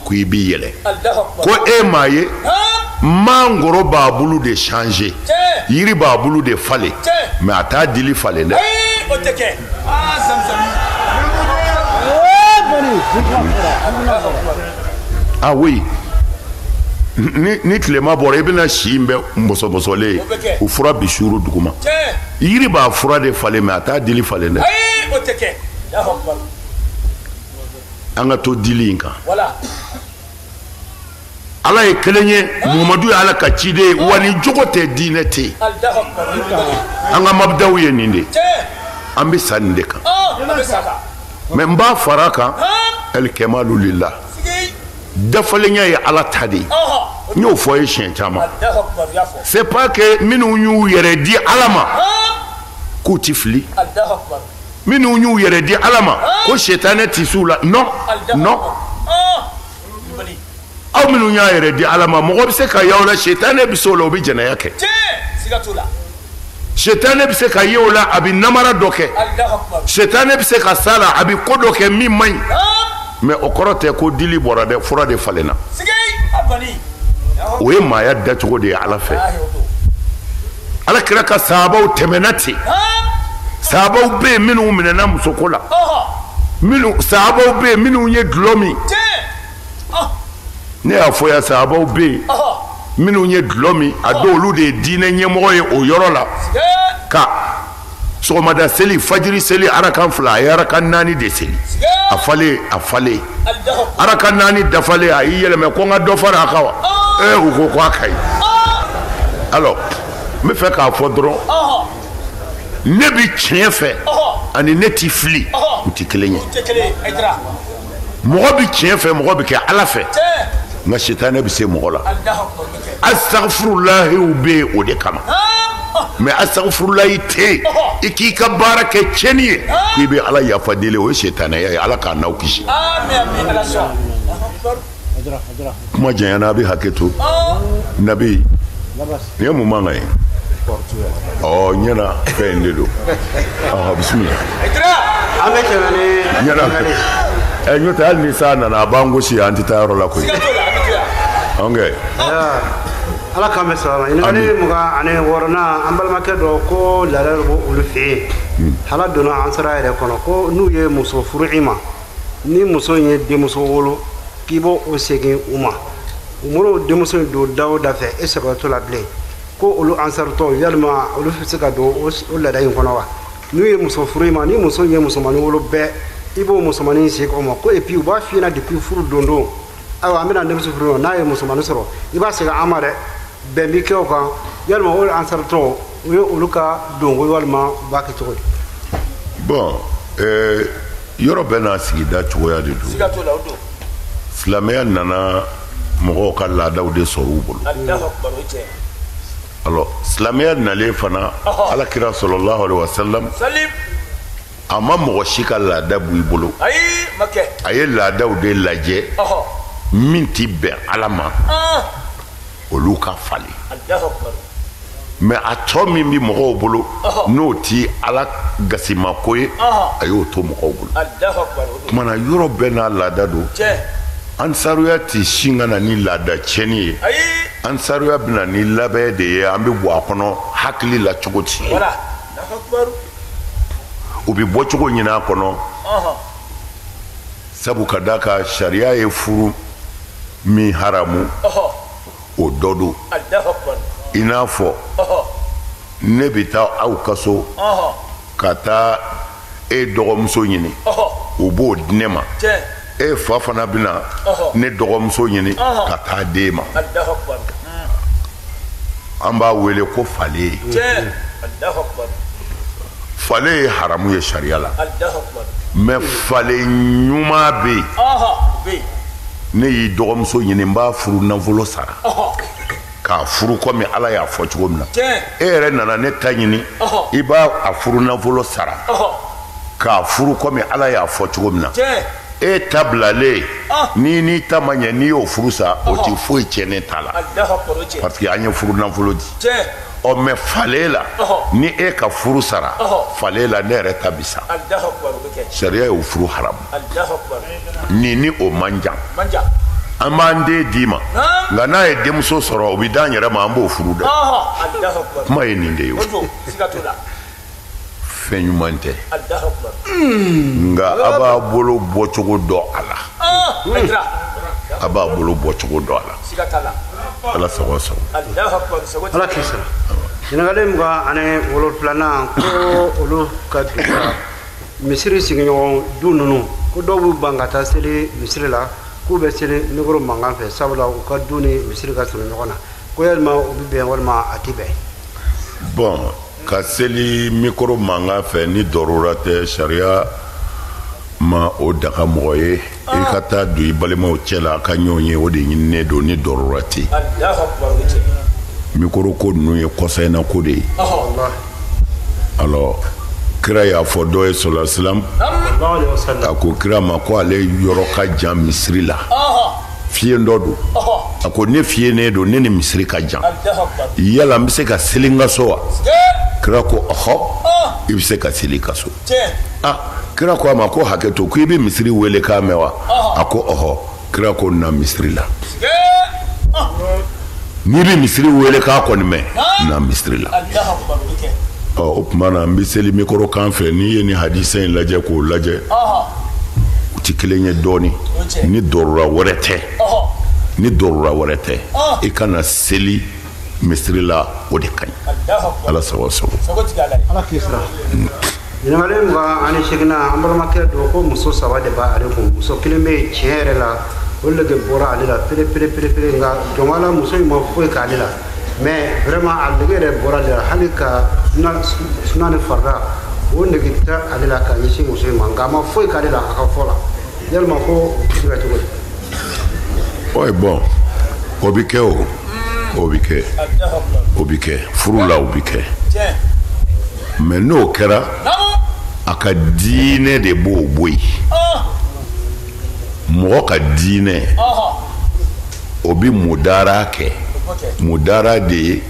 ko i b'i yɛlɛ. Ko e m'a ye, mangoro b'a bolo de changer, yiri b'a bolo de falen, mais a t'a dili falen dɛ. Ah oui. Ni tilema bɔra, i bɛna si in bɛ mɔsɔmɔsɔlen ye, o fura bi suuru duguma. Yiri b'a fura de falen, mais a t'a dili falen dɛ. An ka to dili in kan. Ala ye kelen ye, Muhamadu ye Ala ka ciden ye, wa ni jogo tɛ diinɛ tɛ yen. An ka mabdaw ye nin de ye. An bɛ sa nin de kan. Mais n b'a fara a kan, el-kamalu lillah. Dafalenya ye Ala ta de ye. N y'o fɔ ye siɲɛ caman. C'est pas que minnu y'u yɛrɛ di Ala ma k'u ti fili. Minnu y'u yɛrɛ di Ala ma ko sitanɛ ti s'u la. Non, non. Aw minnu y'a yɛrɛ di Ala ma, mɔgɔ bɛ se ka y'aw la, sitanɛ bɛ s'o la, o bɛ jɛnɛya kɛ. Sitanɛ bɛ se ka ye o la, a bɛ namara dɔ kɛ. Sitanɛ bɛ se ka s'a la, a bɛ ko dɔ kɛ min man ɲi. Mais o kɔrɔ tɛ ko dili bɔra dɛ, fura de falenna. O ye maaya dacogo de ye Ala fɛ. Ala kira ka sahabaw tɛmɛna ten. Sahabaw bɛ yen minnu minɛna musoko la. Minnu sahabaw bɛ yen minnu ye dulɔ min. Ne y'a fɔ yan, sahabaw bɛ yen minnu ye dulɔ min, a dɔw olu de ye diinɛ ɲɛmɔgɔ ye o yɔrɔ la. Ka sɔgɔmada seli, fajiri seli, arakan fila, a ye arakan naani de seli. A falen, a falen. Arakan naani dafalen, a y'i yɛlɛmɛ ko n ka dɔ fara a kan wa? U ko ko a ka ɲi. Alors, n bɛ fɛ k'a fɔ dɔrɔn, ne bɛ tiɲɛ fɛ ani ne ti fili, u ti kelen ye. Mɔgɔ bɛ tiɲɛ fɛ, mɔgɔ bɛ kɛ Ala fɛ, nka sitanɛ bɛ se mɔgɔ la. Astaghfirullahiw bɛ yen o de kama. Mais asagfurulayi tɛ yen i k'i ka baara kɛ tiɲɛni ye k'i bɛ ala yafa deli o ye sitanɛya ye ala k'a n'aw kisi. Kuma janyana a bɛ hakɛ to nabi nin ye mun mankan ye ɔ ɲɛna fɛn in de don ɔhɔ bisimila. An bɛ tɛmɛ ni ɲɛna ɛ n'o tɛ hali ni san nana a b'an gosi an tɛ taa yɔrɔ la koyi. Ok. Ala k'an bɛ saba ma ɲininkali 26nan an balimakɛ dɔ ko laada dɔ b'olu fɛ yen hala donna an sara yɛrɛ kɔnɔ ko n'u ye muso furu i ma ni muso in ye denmuso wolo k'i b'o o segin u ma u mana denmuso in don da o da fɛ e sago t'o la bilen ko olu ansaritɔw yalima olu bɛ se ka don o laada in kɔnɔ wa n'u ye muso furu i ma ni muso in ye musomanin wolo bɛɛ i b'o musomanin segin o ma ko et puis u b'a f'i ɲɛna depuis furu don don ayiwa an bɛna denmuso furu ma n'a ye musomanin sɔrɔ i b'a segin an ma dɛ bɛn bi kɛ o kan yalima o ansaritɔw o ye olu ka donko walima u b'a kɛ cogo di. Bon yɔrɔ bɛɛ n'a sigida cogoya de don. Silamɛya nana mɔgɔw ka laadaw de sɔrɔ u bolo. Alors silamɛya nalen fana ala kira sallallahu alaihi wa sallam a ma mɔgɔ si ka laada bɔ i bolo. A ye laadaw de lajɛ min ti bɛn ala ma olu ka falen. Mais a tɔ min bɛ mɔgɔw bolo n'o ti ala gasimako ye a y'o to mɔgɔw bolo. Tuma na yɔrɔ bɛɛ n'a laada don. Ansaruya ti sin ka na ni laada tiɲɛni ye. Ansaruya bɛ na ni labɛn de ye an bɛ bɔ a kɔnɔ hakili la cogo di. U bɛ bɔcogo ɲini a kɔnɔ. Sabu ka d'a kan sariya ye furu min haramu o dɔ don. I n'a fɔ ne bɛ taa aw ka so ka taa e dɔgɔmuso ɲini o b'o di ne ma. E fa fana bɛna ne dɔgɔmuso ɲini ka taa d'e ma. An b'a wele ko fale. Fale ye haramu ye sariya la. Mais fale ɲuman bɛ yen. Ne y'i dɔgɔmuso ɲini n b'a furu nafolo sara. K'a furu komi ala y'a fɔ cogo min na. E yɛrɛ nana ne ta ɲini i b'a a furu nafolo sara. K'a furu komi ala y'a fɔ cogo min na. E ta bilalen ni n'i ta ma ɲɛ n'i y'o furu sa o ti foyi tiɲɛ ne ta la parce que an ye furu nafolo di. Ɔ mais fale la ni e ka furu sara fale la ne yɛrɛ ta bi sa. Sariya y'o furu haramu. Nin ni o man jan. An b'an den d'i ma nka n'a ye denmuso sɔrɔ o bɛ d'an yɛrɛ ma an b'o furu dɛ. Kuma ye nin de ye o. Fɛn ɲuman tɛ. Nka a b'a bolo bɔcogo dɔn a la. A b'a bolo bɔcogo dɔn a la. Ala sago sago. Ala k'i sara. Ɲininkali 27nan ko olu ka dugu la misiri sigiɲɔgɔn du ninnu ko dɔw b'u ban ka taa seli misiri la k'u bɛ seli mikoro mankan fɛ sabula u ka du ni misiri ka surun ɲɔgɔn na ko yalima u bɛ bɛn walima a tɛ bɛn. Bon ka seli mikoro mankan fɛ ni dɔrɔra tɛ sariya ma o daga mɔgɔ ye i ka taa don i balimaw cɛ la a ka ɲɔgɔn ye o de ɲininen don ni dɔrɔra tɛ. Mikoro ko ninnu ye kɔsa in na ko de ye. Alors kira y'a fɔ dɔ ye sallallahu alaihi wasallam a ko kira ma ko ale yɔrɔ ka jan misiri la. Fiyen dɔ don. A ko ne fiyennen don ne ni misiri ka jan. Yala n bɛ se ka seli n ka so wa? Kira ko ɔhɔ i bɛ se ka seli i ka so. Ah kira ko a ma ko hakɛ to ko i bɛ misiri wele k'a mɛn wa? A ko ɔhɔ. Kira ko na misiri la. N'i bɛ misiri wele k'a kɔni mɛn na misiri la. Ɔ o tuma na n bɛ seli mikoro kan fɛ n'i ye nin hadisa in lajɛ k'o lajɛ u ti kelen ye dɔɔni ni dɔrɔra wɛrɛ tɛ ni dɔrɔra wɛrɛ tɛ i kana seli misiri la o de ka ɲi. Ala sago sago. Ala k'i sara. Ɲininkali 28nan an balimakɛ dɔ ko muso 3 de b'ale kun muso kelen bɛ yen tiɲɛ yɛrɛ la o lege bɔra ale la pere pere pere pere nka jɔnmala muso in ma foyi k'ale la mais vraiment a lege yɛrɛ bɔra ale la hali ka suna ni farida o nege tɛ ale la ka ɲɛsin muso in ma nka a ma foyi k'ale la a ka fɔ la yalima ko o bɛ se ka cogo di. Oui bon o bɛ kɛ o. O bɛ kɛ, o bɛ kɛ furu la, o bɛ kɛ. Mais n'o kɛra, a ka diinɛ de b'o bɔ yen. Mɔgɔ ka diinɛ, o bɛ mudara kɛ. Mudara de ye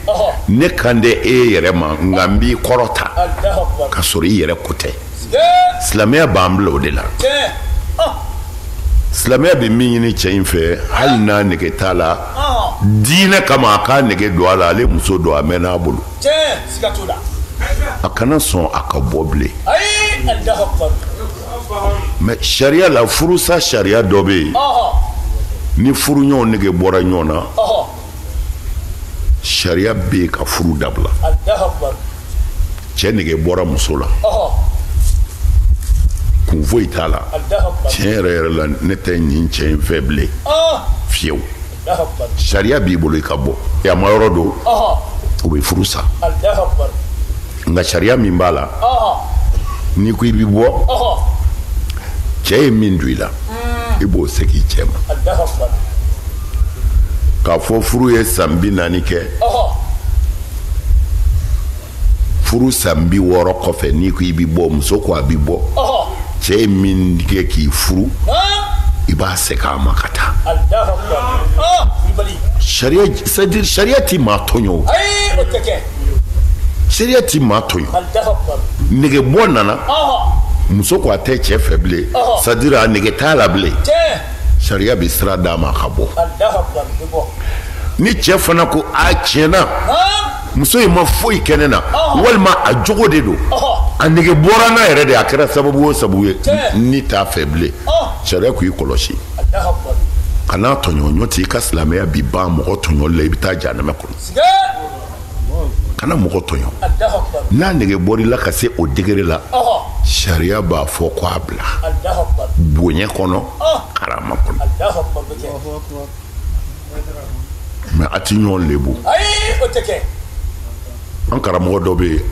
ne kan tɛ e yɛrɛ ma, nka n b'i kɔrɔta ka sɔrɔ i yɛrɛ ko tɛ. Silamɛya b'an bila o de la. Silamɛya bɛ min ɲini cɛ in fɛ, hali n'a nege t'a la, diinɛ kama a k'a nege don a la, ale muso don a mɛnna a bolo. A kana sɔn a ka bɔ bilen. Mais sariya la, furusa sariya dɔ bɛ yen, ni furuɲɔgɔnw nege bɔra ɲɔgɔn na, sariya bɛ yen ka furu dabila. Cɛ nege bɔra muso la, kun foyi t'a la. Tiɲɛ yɛrɛ yɛrɛ la, ne tɛ nin cɛ in fɛ bilen fiyewu. Sariya b'i bolo i ka bɔ. Yama yɔrɔ don, o bɛ furu sa. Nka sariya min b'a la, n'i ko i bɛ bɔ, cɛ ye min don i la, i b'o segin cɛ ma. K'a fɔ furu ye san 40 kɛ, furu san 60 kɔfɛ, n'i ko i bɛ bɔ, muso ko a bɛ bɔ, cɛ ye min kɛ k'i furu, i b'a segin a ma ka taa. Sariya, c'est-à-dire sariya ti maa tɔɲɔ o. Sariya ti maa tɔɲɔ. Nege bɔ nana, muso ko a tɛ cɛ fɛ bilen, c'est-à-dire a nege t'a la bilen. Sariya bɛ sira d'a ma ka bɔ. Ni cɛ fana ko a tiɲɛna, muso in ma foyi kɛ ne na, walima a jogo de don, a nege bɔra n'a yɛrɛ de, a kɛra sababu o sababu ye, ni t'a fɛ bilen, sariya k'i kɔlɔsi. Kana tɔɲɔ, n'o tɛ i ka silamɛya bi ban mɔgɔ tɔɲɔli la, i bɛ taa jahanama kɔnɔ. Kana mɔgɔ tɔɲɔ. N'a nege bɔr'i la ka se o degré la, sariya b'a fɔ ko a bila bonya kɔnɔ, karama kɔnɔ. Mais a ti ɲɔgɔn lebu. An karamɔgɔ dɔ bɛ yen,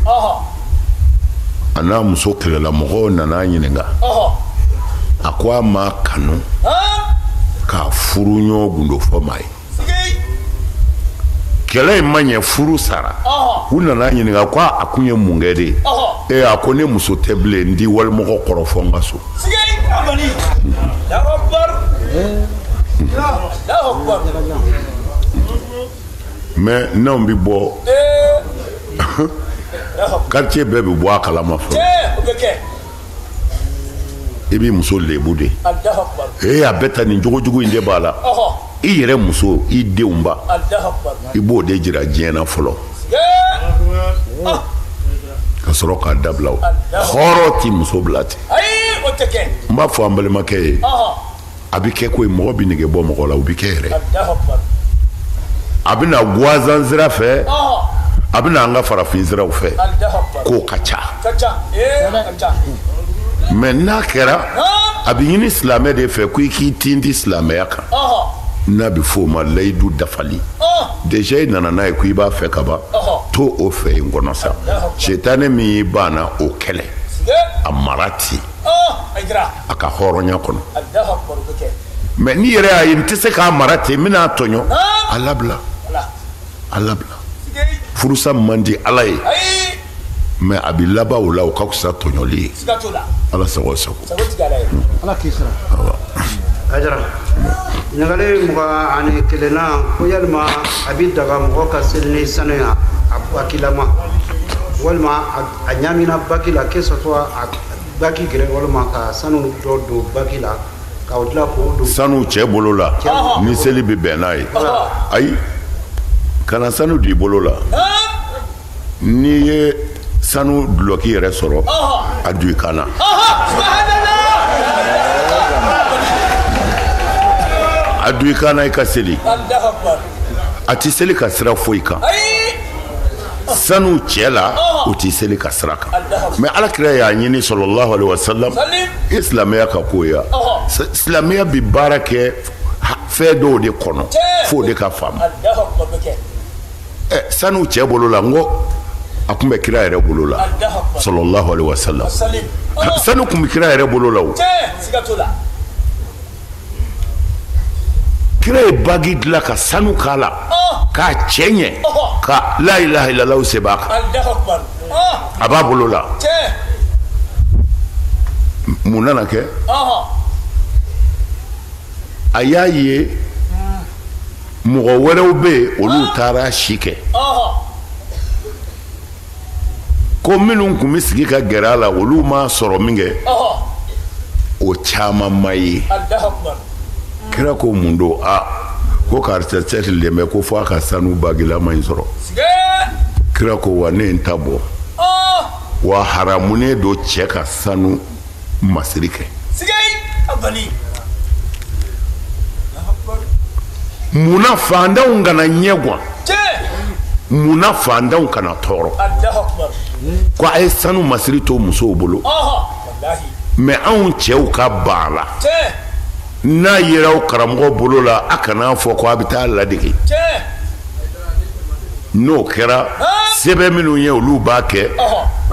a n'a muso kɛlɛla, mɔgɔw nana a ɲininka, a ko a m'a kanu k'a furu ɲɔgɔn gundo fɔ maa ye. Kɛlɛ in ma ɲɛ, furu sara. U nana ɲininka ko a kun ye mun kɛ de ye? Ee, a ko ne muso tɛ bilen, n ti walimɔgɔ kɔrɔ fɔ n ka so. Mais n'anw bɛ bɔ, quartier bɛɛ bɛ bɔ a kalama fɔlɔ. I b'i muso lebu de. Ee, a bɛɛ ta nin jogojugu in de b'a la. I yɛrɛ muso, i denw ba, i b'o de jira diɲɛ na fɔlɔ, ka sɔrɔ k'a dabila. O hɔrɔn ti muso bila ten. N b'a fɔ an balimakɛ ye, a bɛ kɛ koyi, mɔgɔ bɛ nege bɔ mɔgɔ la, o bɛ kɛ yɛrɛ. A bɛ na guwazan sira fɛ, a bɛ na an ka farafin siraw fɛ, k'o ka ca. Mais n'a kɛra, a bɛ ɲini silamɛ de fɛ ko i k'i tinti silamɛya kan. N'a bɛ f'o ma layidu dafali. Déjà i nana n'a ye ko i b'a fɛ ka ban, to o fɛ yen kɔnɔ sa. Sitanɛ min y'i ban na, o kɛlɛ, a mara ten, a ka hɔrɔnya kɔnɔ. Mais n'i yɛrɛ y'a ye n tɛ se k'a mara ten, n bɛna a tɔɲɔ, a labila, a labila. Furusa man di Ala ye, mais a bɛ laban o la, o ka fisa tɔɲɔli ye. Ala sago sago. Ala k'i sara. Ajara. Ɲininkali 21nan, ko yalima a bɛ daga mɔgɔ ka seli ni sanu ye a bakilama, walima a ɲamina baki la, que ce soit a baki gɛrɛ, walima ka sanu dɔ don baki la k'o dilan k'o don. Sanu cɛ bolo la, ni seli bɛ bɛn n'a ye. Ayi, kana sanu don i bolo la. N'i ye sanu dulɔki yɛrɛ sɔrɔ, a don i kan na. A don i kan na, i ka seli. A ti seli ka sira foyi kan. Sanu cɛ la, o ti seli ka sira kan. Mais Ala kira y'a ɲini sallallahu alaihi wa sallam, i silamɛya ka ko ye. Silamɛya bɛ baara kɛ fɛn dɔw de kɔnɔ, f'o de ka faamu. Sanu cɛ bolo la, n ko a kun bɛ kira yɛrɛ bolo la sallallahu alaihi wa sallam. Sanu kun bɛ kira yɛrɛ bolo la o. Kira ye bagi dilan ka sanu k'a la. K'a cɛ ɲɛ ka la ilaha illallah sɛbɛn a kan a b'a bolo la mun nana kɛ a y'a ye mɔgɔ wɛrɛw bɛ yen olu taara si kɛ ko minnu tun bɛ sigi ka gɛrɛ a la olu m'a sɔrɔ min kɛ o caman ma ye kira ko mun don a ko karisa cɛsirilen bɛ ko fo a ka sanu bagilama in sɔrɔ kira ko wa ne ye n ta bɔ wa haramunen don cɛ ka sanu masiri kɛ munna fantanw kana ɲɛguwan munna fantanw kana tɔɔrɔ ko a ye sanu masiri to musow bolo mɛ anw cɛw ka ban a la n'a yera aw karamɔgɔ bolo la a kana fɔ ko a bɛ taa ladege n'o kɛra sɛbɛn minnu ye olu b'a kɛ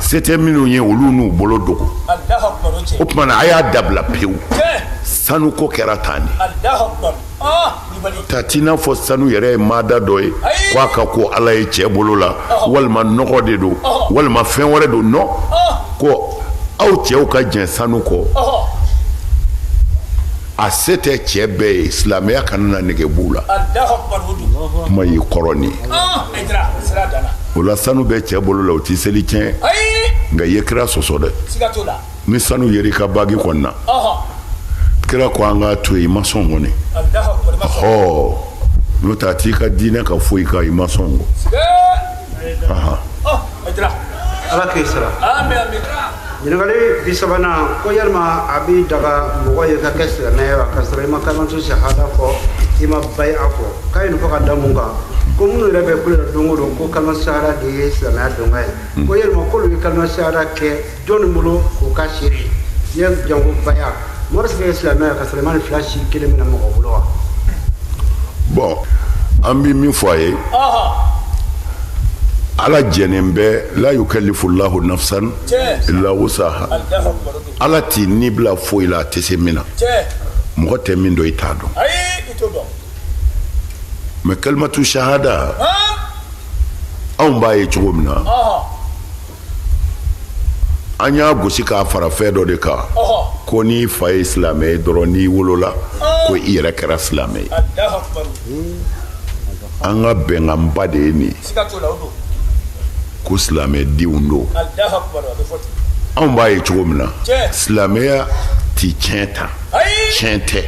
se tɛ minnu ye olu n'u bolo dogo o tuma na a y'a dabila pewu sanuko kɛra tan de ta t'i n'a fɔ sanu yɛrɛ ye maada dɔ ye ko a ka ko ala ye cɛ bolo la walima nɔgɔ de don walima fɛn wɛrɛ don non ko aw cɛw ka jɛn sanu kɔ a se tɛ cɛ bɛɛ ye silamɛya kana na nege b'u la kuma y'i kɔrɔ nin ye o la sanu bɛ cɛ bolo la o t'i seli tiɲɛ nka i ye kira sɔsɔ dɛ ni sanu yer'i ka bagi kɔni na kira ko an k'a to yen i ma sɔn kɔni ɔhɔ n'o tɛ a t'i ka diinɛ ka foyi kan i ma sɔn ko ala k'i sara ɲininkali bi sabanan ko yalima a b'i daga mɔgɔ ye ka kɛ silamɛ ye wa ka sɔrɔ i ma kalimatu sahada fɔ i ma bayi'a fɔ k'a ye nin fɔ ka da mun kan ko minnu yɛrɛ bɛ kule la don o don ko kalimatu sahada de ye silamɛya donkan ye ko yalima k'olu ye kalimatu sahada kɛ jɔnni bolo k'o ka seere ye janko bayi'a mɔgɔ bɛ se ka kɛ silamɛ ye ka sɔrɔ i ma nin fila si kelen minɛ mɔgɔ bolo wa. Bon an bɛ min fɔ a ye ala jɛnen bɛ la yukallifullahu nafsan illa wusaha ala t'i ni bila foyi la a tɛ se min na mɔgɔ tɛ min dɔn i t'a dɔn mɛ kalimatu shahada anw b'a ye cogo min na an y'a gosi k'a fara fɛn dɔ de kan ko n'i fa ye silamɛ ye dɔrɔn n'i wolola ko i yɛrɛ kɛra silamɛ ye an ka bɛnkanba de ye nin ye ko silamɛdenw don anw b'a ye cogo min na silamɛya ti tiɲɛ ta tiɲɛ tɛ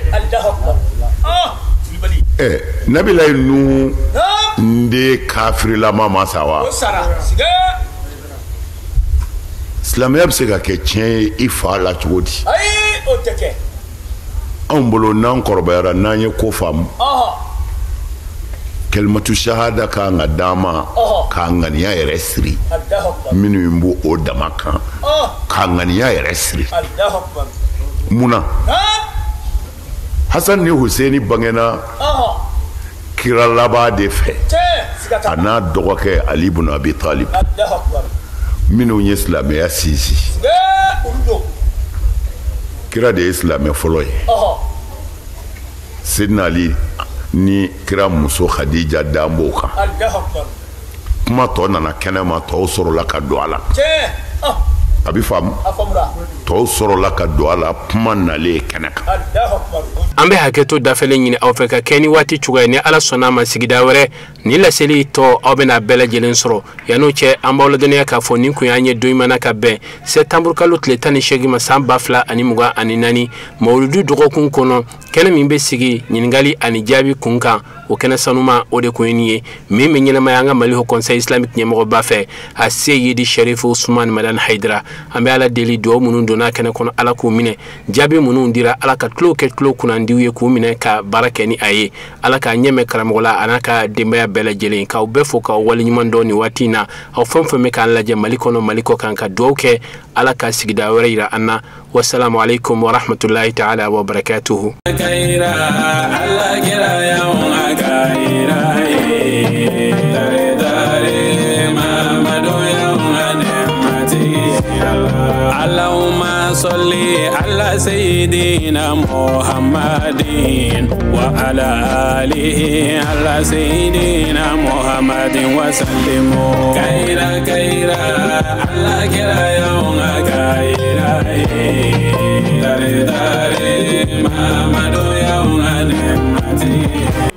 ɛ nabilayi nuhu n den kafirilama ma sa wa silamɛya bɛ se ka kɛ tiɲɛ ye i fa la cogo di anw bolo n'an kɔrɔbayara n'an ye ko faamu kalimatu shahada kan ka d'an ma k'a ŋaniya yɛrɛ siri minnu b'o o dama kan k'a ŋaniya yɛrɛ siri munna Hasan ni Hussein bangena kira laban de fɛ a n'a dɔgɔkɛ Ali ibn Abi Talib minnu ye silamɛya sinsin kira de ye silamɛ fɔlɔ ye Sidina Ali ni kira muso Khadija dan b'o kan kuma tɔ nana kɛnɛma tɔw sɔrɔla ka don a la a bɛ faamu tɔw sɔrɔla ka don a la kuma nalen kɛnɛ kan. An bɛ hakɛto dafalen ɲini aw fɛ ka kɛ ni waati cogoya ni ala sɔnna a ma sigida wɛrɛ ni laseli tɔ aw bɛna bɛɛ lajɛlen sɔrɔ yan'o cɛ an b'aw ladɔnniya k'a fɔ nin kun y'an ye don ɲuman ka bɛn sɛtanburu kalo tile 18 ma san 2024 mawuludu dɔgɔkun kɔnɔ kɛnɛ min bɛ sigi ɲininkali ani jaabi kun kan o kɛnɛ sanuma o de kun ye nin ye min bɛ ɲɛnamaya an ka Mali Haut Conseil islamique ɲɛmɔgɔba fɛ a Seyidi Sherifu Usman Madani Hayidara an bɛ ala deli dugawu minnu donna kɛnɛ kɔnɔ ala k'u minɛ jaabi minnu dira ala ka tulo kɛ tulo kunnandiw ye k'u minɛ ka baara kɛ ni a ye ala k'a ɲɛmɛ karamɔgɔ la a n'a ka denbaya bɛɛ lajɛlen k'aw bɛɛ fo k'aw waleɲuman dɔn nin waati in na aw fɛn fɛn bɛ k'an lajɛ Mali kɔnɔ Mali kɔ kan ka dugawu kɛ ala ka sigida wɛrɛ yira an na wasalamu alaikum wa rahmatulahi ta'ala wa barakatuhu. Allahumma salli ala على سيدنا محمد وعلى آله على سيدنا محمد وسلم. كيرا كيرا على كيرا يوم كيرا داري داري محمد يوم نعمتي.